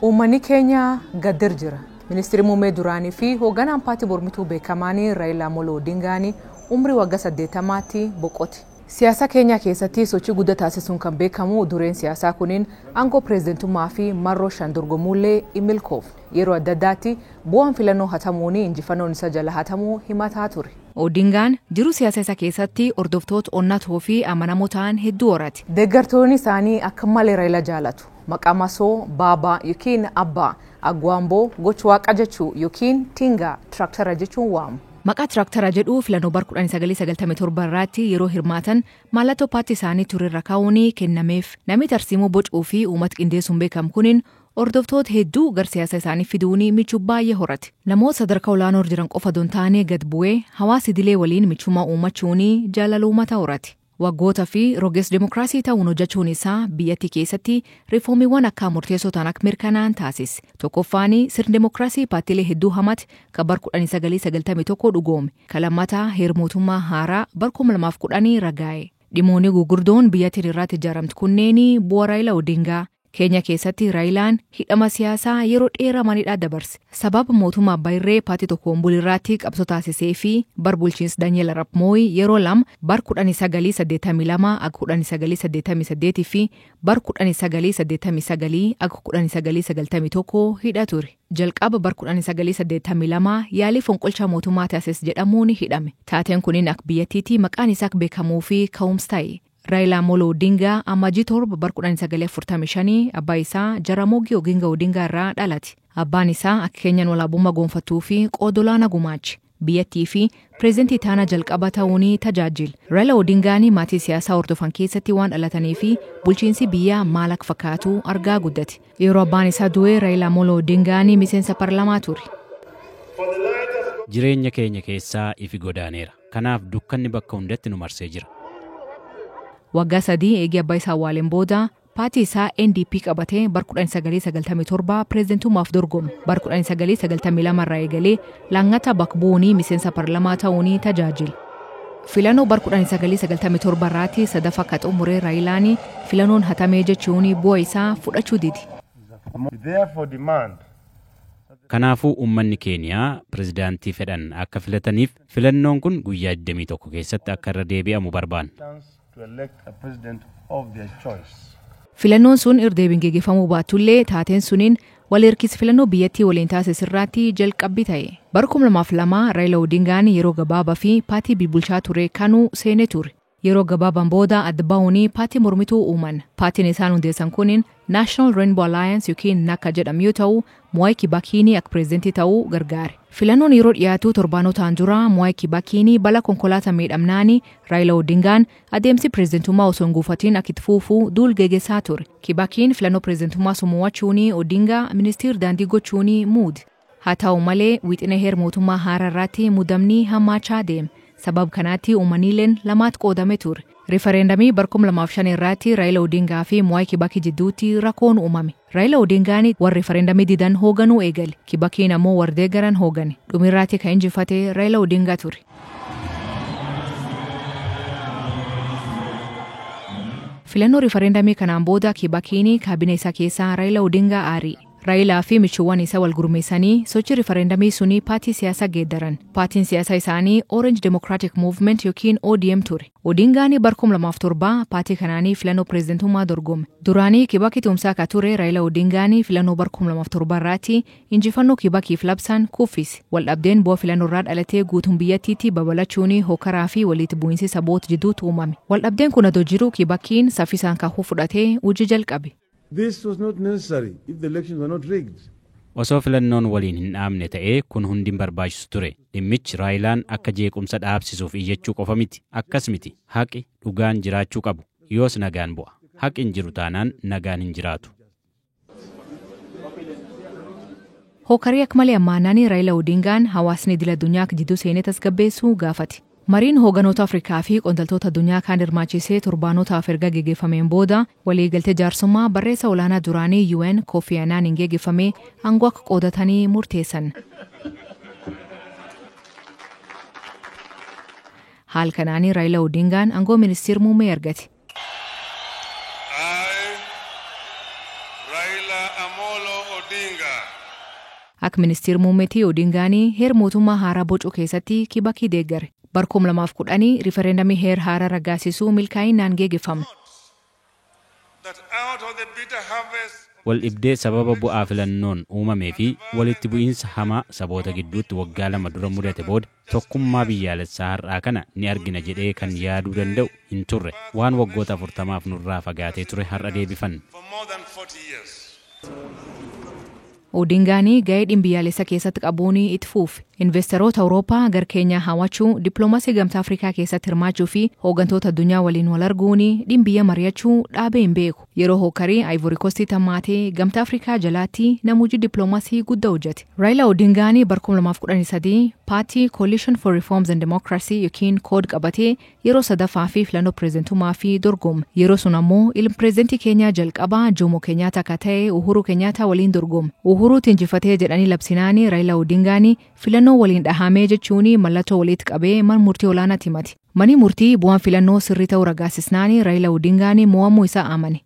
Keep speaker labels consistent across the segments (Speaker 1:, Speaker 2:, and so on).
Speaker 1: Uummanni keenya gaddir jira. Ministeerri muummee duraanii fi hoogganaan paartii mormituu beekamaan Raayilaa Amoloo Odingaan umrii waggaa 80tti boqote. Siyaasa keenya keessatti sochii guddaa taasisuun kan beekamu dureen siyaasaa kuniin aangoo pireezidantummaa fi marroo 5 dorgomuullee hin milkoofne. Yeroo adda addaatti bu'aan filannoo hatamuun injifannoon isa jala hatamuu himataa ture.
Speaker 2: Odingaan jiruu siyaasa isaa keessatti hordoftoota onnatoo fi amanamoo ta'an hedduu horate.
Speaker 1: Deeggartoonni isaanii akka malee Raayilaa jaalatu. Maqaa masoo baabaa yookiin abbaa, agwaamboo gocha waaqa jechuu yookiin tingaa tiraaktara jechuun waamu.
Speaker 2: Maqaa tiraaktara jedhu filannoo bara 1997 irratti yeroo hirmaatan mallattoo paartii isaanii turerra kaa'uun kennameef. Namni tarsiimoo bocuu fi uummata qindeessuun beekamu kuniin hordoftoota hedduu gara siyaasa isaanii fiduun michuu baay'ee horate. Namoota sadarkaa olaanoo jiran qofa osoo hin taane gad bu'ee hawaasa idilee waliin michummaa uummachuun jaalala uummata horate. Waggoota fi rogeessa dimokiraasii ta'uun hojjechuun isaa biyyattii keessatti riifoomiiwwan akka murteessoo ta'an akka mirkanaa'an taasise. Tokkoffaan sirni dimokiraasii paartiilee hedduu hamate kan bara 1991 dhugoome. Kan lammataa heera mootummaa haaraa bara 2010 raggaa'e. Dhimmoonni gurguddoon biyyattiin irratti ijaaramtu kunneen bu'aa Raayilaa Odingaa. Keenya keessatti Raayilaan hidhama siyaasaa yeroo dheeraa manidhaa dabarse. Sababa mootummaa abbaa irree paartii tokkoon bulirraatti qabsoo taasisee fi bar bulchiinsa Daani'el Arap Mooyi yeroo lama bar 1982 akka 1988 fi bar 1989 akka 1991 hidha ture. Jalqaba bar 1982 yaalii fonqolcha mootummaa taasise jedhamuun hidhame. Taateen kunin akka biyyattiitti maqaan isaa akka beekamuu fi ka'umsa ta'e. Raayilaa Amoloo Odingaa Amajjii 7 bara 1945 abbaa isaa Jaramogi Oginga Odingaa irraa dhalate. Abbaan isaa akka Keenyaan walaabummaa gonfattuu fi qooda olaanaa gumaache. Biyyattii fi pireezidantii taanaa jalqaba ta'uun tajaajila. Raayilaa Odingaan maatii siyaasaa hordofan keessatti waan dhalatanii fi bulchiinsi biyyaa maal akka fakkaatu argaa guddate. Yeroo abbaan isaa du'e Raayilaa Amoloo Odingaan miseensa paarlaamaa ture.
Speaker 3: Jireenya keenya keessaa ifi godaaneera. Kanaaf dukkanni bakka hundatti nu marsee jira.
Speaker 2: Waggaa 3 eegee abbaa isaa awwaaleen booda paartii isaa NDP qabatee bara 1997 pireezidantummaaf dorgome. Bara 1992 irraa eegalee Laangata bakka bu'uun miseensa paarlaamaa ta'uun tajaajila. Filannoo bara 1997 irratti sadaffaa akka xumure Raayilaan filannoon hatamee jechuun bu'aa isaa fudhachuu dide.
Speaker 3: Kanaafuu uummanni Keeniyaa pireezidaantii fedhan akka filataniif filannoon kun guyyaa 21 keessatti akka irra deebi'amu barbaanna.
Speaker 2: Filannoon sun irdeebiin geggeeffamuu baatullee taateen suniin wal hirkisa filannoo biyyattii waliin taasise irratti jalqabbii ta'e. Bara 2002 Raayilaa Odingaan yeroo gabaabaa fi paartii bulchaa ture kanuu seenee ture. Yeroo gabaabaan booda adda ba'uun paartii mormituu uuman. Paartiin isaan hundeessan kunin National Rainbow Alliance yookiin NACA jedhamu yoo ta'u, Mwai Kibakiin akka pireezidantii ta'uu gargaare. Filannoon yeroo dhiyaatu torbaanotaan dura Mwai Kibakiin balaa konkolaataa miidhamnaan Raayilaa Odingaan adeemsi pireezidantummaa osoo hin guufatiin akka itti fufu duul geggeessaa ture. Kibakiin filannoo pireezidantummaa sun mo'achuun Odingaa ministeera daandii gochuun muude. Haa ta'u malee wixinee heera mootummaa haaraa irratti muddamni hammaachaa deeme. Sababa kanaatti uummanniileen lamaatti qoodame ture. Riifareendaamii bara 2005 irratti Raayilaa Odingaa fi Mwai Kibaki jidduutti rakkoon uumame. Raayilaa Odingaan warra riifareendaamii didan hooganuu eegale. Kibakiin ammoo warra deeggaran hoogane. Dhumirratti kan injifate Raayilaa Odingaa ture. Filannoo riifareendaamii kanaan booda Kibakiin kaabinee isaa keessaa Raayilaa Odingaa aari'e. Raayilaa fi michuuwwan isaa wal gurmeessanii sochii riifareendaamii sunii paartii siyaasaa geeddaran. Paartiin siyaasaa isaanii Orange Democratic Movement yookiin ODM ture. Odingaan bara 2007 paartii kanaanii filannoo pireezidantummaa dorgome. Duraanii Kibaki tumsaa akka ture Raayilaa Odingaan filannoo bara 2007 irratti injifannoo Kibakiif labsan kuffise. Waldhabdeen bu'aa filannoo irraa dhalatee guutuun biyyattiitti babalachuun hokaraa fi walitti bu'iinsi saboota jidduutti uumame. Waldhabdeen kun adoo jiru Kibakiin saffisaan kakuu fudhatee hojii jalqabe.
Speaker 4: This was not necessary if the elections were not rigged.
Speaker 3: Osoo filannoon waliin hin dhaabne ta'ee kun hundi hin barbaachisu ture. Dhimmichi Raayilaan akka jeequmsa dhaabsisuuf iyyachuu qofa miti. Akkas miti. Haqi dhugaan jiraachuu qabu. Yoos nagaan bu'a. Haqi hin jiru taanaan nagaan hin jiraatu.
Speaker 2: Hokarii akka malee ammaanaan Raayilaa Odingaan hawaasni idil addunyaa akka jidduu seenee tasgabbeessuu gaafate. Mariin hooganoota Afrikaa fi qondaaltota addunyaa kaan hirmaachisee torbaanotaaf erga geggeeffameen booda waliigaltee jaarsummaa barreessa olaanaa duraanii UN Kofi Annan geggeeffamee aangoo akka qoodatanii murteessan. Haal kanaan Raayilaa Odingaan aangoo ministeera muummee argate.
Speaker 5: Raila Amolo Odinga.
Speaker 2: Akka ministeer muummeetii Odingaanii heer mootummaa haaraa bocuu keessatti Kibakii deeggare. Bara 2010 riifereendamii heer haaraa raggaasisuu milkaa'inaan geggeeffame.
Speaker 5: That out of the bitter harvest
Speaker 3: Wal dhibdee sababa bu'aa filannoon uumamee fi walitti bu'iinsa hamaa saboota gidduutti waggaa 2 dura mudate booda tokkummaa biyyaalessaa har'aa kana ni argina jedhee kan yaaduu danda'u hin turre. Waan waggoota 40f nurraa fagaatee ture har'a deebifanne.
Speaker 5: for more than 40 years.
Speaker 2: Odingaanii ga'ee dhimma biyyaalessa keessatti qabuun itti fufe. Investoroota Awurooppaa gara Keenyaa hawwachuu, dippiloomaasii gamtaa Afrikaa keessatti hirmaachuu fi hooggantoota addunyaa waliin wal arguun dhimma biyya mari'achuu dhaabee hin beeku. Yeroo hookarii Ivory Coast hammaatee gamtaa Afrikaa jalaatti namoota dippiloomaasii guddaa hojjete. Raila Odingaanii bara 2013 paartii Coalition for Reforms and Democracy yookiin CORD qabatee yeroo sadaffaa fi filannoo pireezidentummaa fi dorgome. Yeroo sun ammoo ilmi pireezidentii Keenyaa jalqabaa Jomo Kenyatta akka ta'e Uhuru Kenyatta waliin dorgome. Uhuruutu injifatee jedhanii labsinaanii Raila Odingaanii filannoo waliin dhahamee jechuun mallattoo walitti qabee mana murtii olaanaatti himate. Manni murtii bu'aan filannoo sirrii ta'uu raggaasisnaanii Raila Odingaanii mo'amuu isaa amane.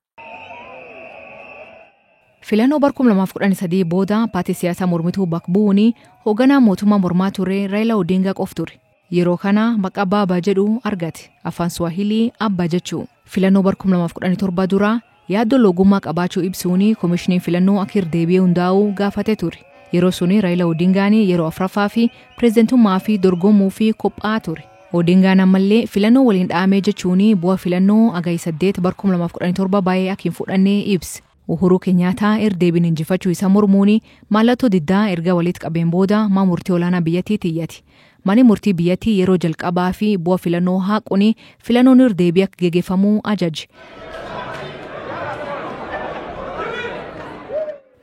Speaker 2: Filannoo bara 2013 booda paartii siyaasaa mormituu bakka bu'uun hoogganaa mootummaa mormaa ture Raila Odingaa qof ture. Yeroo kana maqaa Baabaa jedhu argate. Afaan Swahilii Abba jechuu. Filannoo bara 2017 dura yaaddoo loogummaa qabaachuu ibsuun koomishiniin filannoo akka irra deebi'ee hundaa'uu gaafate ture. Yeroo suni Raila Odingaan yeroo afuraffaa fi pireezidentummaa fi dorgomuu fi qophaa'aa ture. Odingaan ammallee filannoo waliin dhahamee jechuun bu'aa filannoo Hagayya 8 bara 2017 baay'ee akka hin fudhanne ibse. Uhuru Kenyatta irra deebiin injifachuu isaa mormuun mallattoo diddaa erga walitti qabeen booda mana murtii olaanaa biyyattiitti iyyate. Manni murtii biyyattii yeroo jalqabaa fi bu'aa filannoo haquun filannoon irra deebii akka geggeeffamuu ajaje.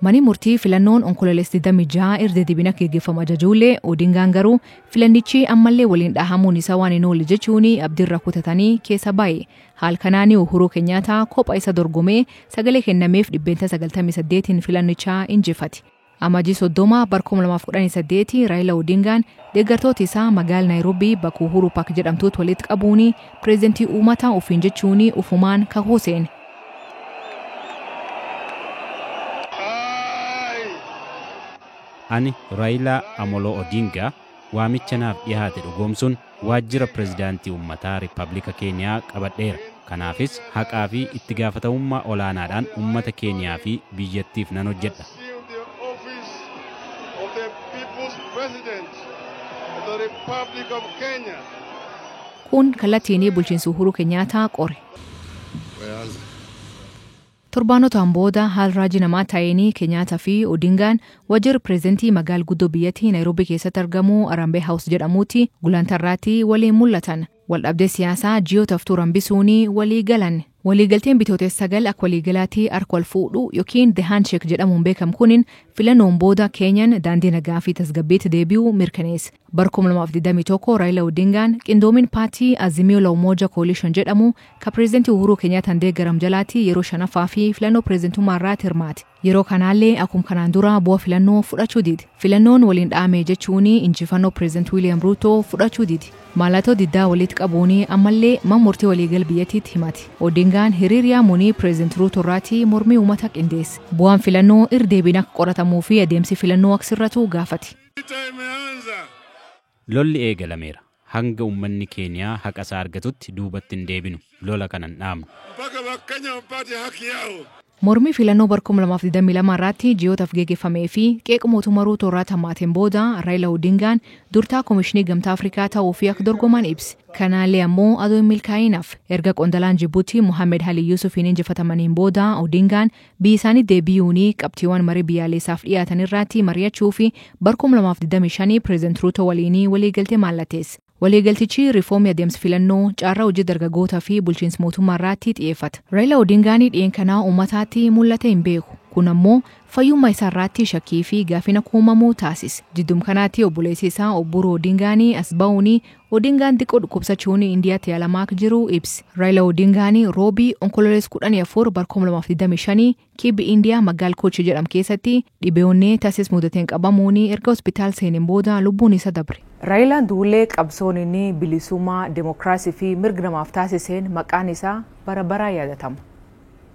Speaker 2: Manni murtii filannoon onkololeessa 26 irra deddeebiin akka geggeeffamu ajajuullee Odingaan garuu filannichi ammallee waliin dhahamuun isaa waan hin oolle jechuun abdiirra kutatanii keessa ba'e. Haal kanaan Uhuru Kenyatta kopha isa dorgomee sagalee kennameef 98% filannichaa injifate. Amajjii 30 bara 2018 Raila Odingaan deeggartoota isaa magaalaa Naayiroobii bakka Uhuru Park jedhamtutti walitti qabuun pireezidentii uummataa ofiin jechuun ufumaan kakuu seene.
Speaker 3: Ani Raayilaa Amoloo Odingaa waamicha naaf dhiyaate dhugoomsuun waajjira pireezidaantii uummataa Riippaabilika Keeniyaa qabadheera. Kanaafis haqaa fi itti gaafatamummaa olaanaadhaan uummata Keeniyaa fi biyyattiif nan hojjedha.
Speaker 5: Assume the office of the People's President of the Republic of Kenya.
Speaker 2: Kun kallattiin bulchiinsa Uhuru Kenyatta qore. Torbaanotaan booda haal raajii namaa ta'een Kenyatta fi Odingaan waajjira pireezidentii magaalaa guddoo biyyattii Naayiroobii keessatti argamu Harambee House jedhamutti gulantarraatti waliin mul'atan. Waldhabdee siyaasaa ji'ootaaf turan bisuun walii galan. Waliigalteen bitootessa 9 akka waliigalaatti harka wal fuudhuu yookiin The Handshake jedhamuun beekamu kunin filannoon booda Keenyaan daandii nagaa fi tasgabbiitti deebi'uu mirkaneesse. Bara 2021 Raila Odingaan qindoomin paartii Azimio la Umoja Coalition jedhamu kan pireezidentii Uhuru Kenyaattaan deeggaramu jalaatti yeroo shanaffaa fi filannoo pireezidentummaa irratti hirmaate. Yeroo kanaallee akkuma kanaan dura bu'aa filannoo fudhachuu dide. Filannoon waliin dhaame jechuun injifannoo pireezident Wiiliyaam Ruutoo fudhachuu dide. Mallattoo diddaa walitti qabuun ammallee mana murtii waliigal biyyattiitti himate. Odingaan hiriir yaamuun pireezident Ruutoo irratti mormii uummata qindeesse. Bu'aan filannoo irra deebiin akka qoratamuu fi adeemsi filannoo akka sirratu gaafate.
Speaker 5: Vita imeanza.
Speaker 3: Lolli eegalameera. Hanga uummanni Keeniyaa haqa isaa argatutti duubatti hin deebinu. Lola kana hin dhaabnu.
Speaker 5: Mpaka Wakenya wapate haki yao.
Speaker 2: Mormii filannoo bara 2022 irratti ji'ootaaf geggeeffamee fi qeeqa mootummaa Ruutoo irratti hammaateen booda Raila Odingaan durtaa Koomishinii Gamtaa Afrikaa ta'uu fi akka dorgoman ibse. Kanaallee ammoo adoo hin milkaa'inaaf erga qondalaan Jibuutii Mohaammed Ali Yuusufiin injifatamaniin booda Odingaan biyya isaanii deebi'uun qabxiiwwan marii biyyaalessaaf dhiyaatan irratti mari'achuu fi bara 2025 pireezident Ruutoo waliin waliigaltee mallatteesse. Waliigaltichi riifoomii adeemsa filannoo carraa hojii dargaggootaa fi bulchiinsa mootummaa irratti xiyyeeffata. Raila Odingaan dhiyeenya kanaa uummataatti mul'ate hin beeku. Kun ammoo fayyummaa isaa irratti shakkii fi gaafina uumamuu taasise. Jiddum kanaatti obboleessi isaa Obbo Odingaan as ba'uun Odingaan xiqqoo dhukkubsachuun Indiyaatti yaalamaa akka jiru ibse. Raila Odingaan roobii onkololeessa 14 bara 2025 kibbi Indiyaa magaala Kochi jedhamu keessatti dhibee onnee tasis mudateen qabamuun erga hospitaal seeneen booda lubbuun isa dabre.
Speaker 1: Raayilaan Duulee qabsoon inni bilisummaa, dimokiraasii fi mirga namaaf taasiseen maqaan isaa bara baraan yaadatama.